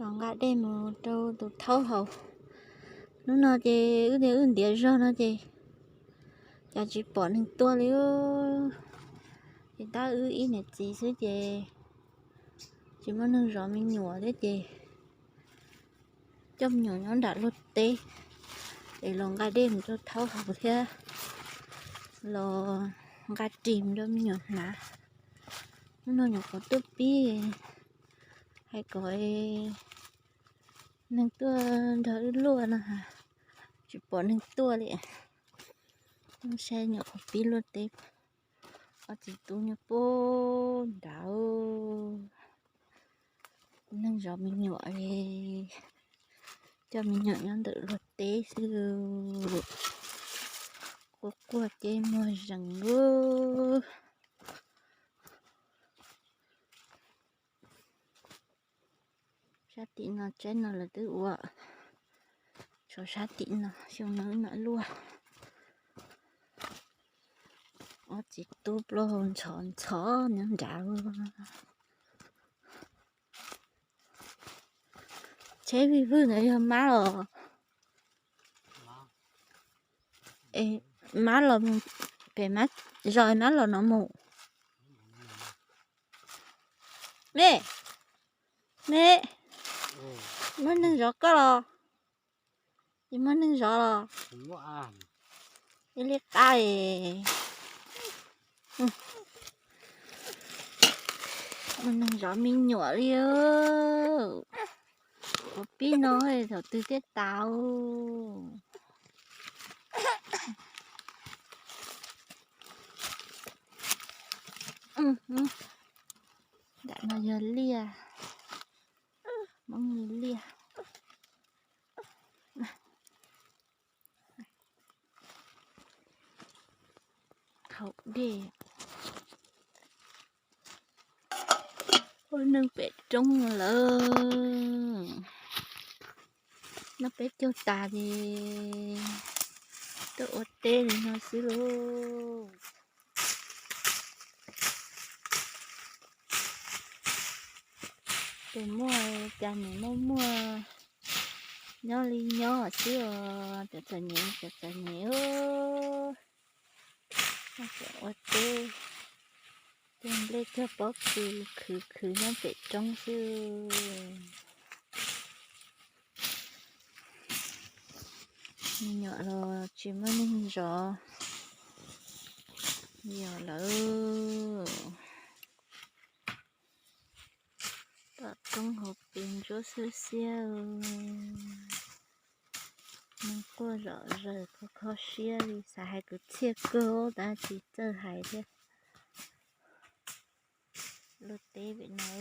Los nqa dej mus rau tus thaub haus. Hnub no ces wb tias wb ntiav zog no ces cas tsis pom neeg tuaj li. Ces tab wb ib niam txiv xwb ces tsis muaj neeg zov me nyuam thiab ces coj me nyuam nyob nram luag teb, es los nqa dej mus rau thaub haus thiab los nqa ris mus rau me nyuam hnav. Hnub no nyuam qhuav tuaj pib, hais kom neeg tuaj nrog wb luaj no, tsis pom neeg tuaj li. Saib nyuam qhuav pib luaj teb, ob txiv tub nyob puag nrad. Neeg zov me nyuam, coj me nyuam nyob ntawm luag teb xwb. Quaj quaj ces muag zees ub. Sab tim no tsaib no lawv twb ua, tshuav sab tim no xyoo no wb mam luaj. Ob txiv tub plaub hau ntxhov ntxhov nyob nrad. Tsheb vij vwj ntawd yog mab los? Mab los pem, mab zos mab los no mus. Me, me, muaj neeg zov koj los? Tsis muaj neeg zov los? Ib li qab, muaj neeg zov me nyuam li. Ua pib no thaum twg thiaj tas. Nram no yog liaj, Hmoob li liaj. Haus dej, ua neeg pem roob lawm. Noj peb caug tas ces tuaj ua teb li no xwb lauj. Tus muaj cas nws muaj muaj, nyob li nyob xwb os, cov txom nyem cov txom nyem. Ua teb, cog nplej cog pob kws khwv khwv nyob pem roob xwb. Me nyuam los tsis muaj neeg zov, yog lawm. Tom roob hauv pes ntsuab xiab xiab, neeg quaj zom zaws kho kho siab li, xav hais kwv txhiaj kawg tab tsis txawj hais thiab. Luaj teb pem no,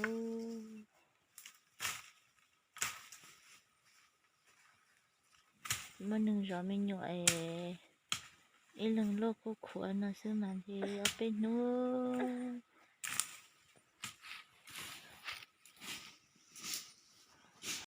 muaj neeg zov me nyuam es ib leeg luaj kuj khuav no xwb mas ntshe ob peb hnub